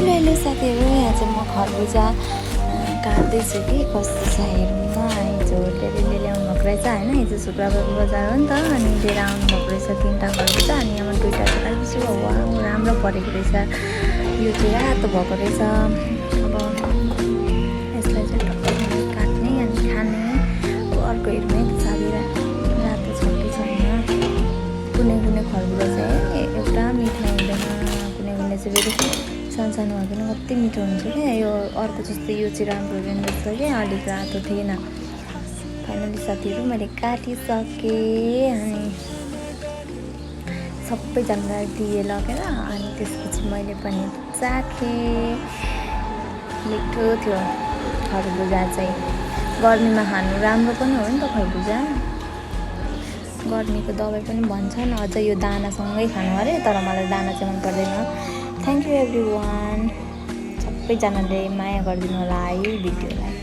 Hello साथीहरू, यहाँ चाहिँ म खरबुजा काट्दैछु कि कस्तो छ हेरौँ न। हिजो डेलीले ल्याउनु भएको रहेछ होइन, हिजो शुक्रबार बजार हो नि त। अनि लिएर आउनुभएको रहेछ 3टा खरबुजा, अनि यहाँ 2टा चाहिँ काट्दैछु। वाउ, राम्रो परेको रहेछ। यो चाहिँ रातो भएको रहेछ। अब यसलाई चाहिँ टक्कै काट्ने अनि खाने। अर्को हेर्ने साथी रातो छ कि छैन। कुनै कुनै खरबुजा चाहिँ एउटा मिठो हुँदैन, कुनै चाहिँ फेरि सानो भएको पनि कति मिठो हुन्छ क्या। यो अर्को जस्तो यो चाहिँ राम्रो हुँदैन रहेछ क्या, अलिक रातो थिएन। फाइनली साथीहरू मैले काटिसकेँ अनि सबैजनालाई दिएँ लगेर। अनि त्यसपछि मैले पनि चाखेँ। मिठो थियो खरबुजा चाहिँ। गर्मीमा खानु राम्रो पनि हो नि त खरबुजा। गर्मीको दबाई पनि भन्छन्। अझ यो दानासँगै खानु अरे, तर मलाई दाना चाहिँ मन पर्दैन। Thank you every one. सबैजनाले माया गरिदिनु होला है भिडियोलाई।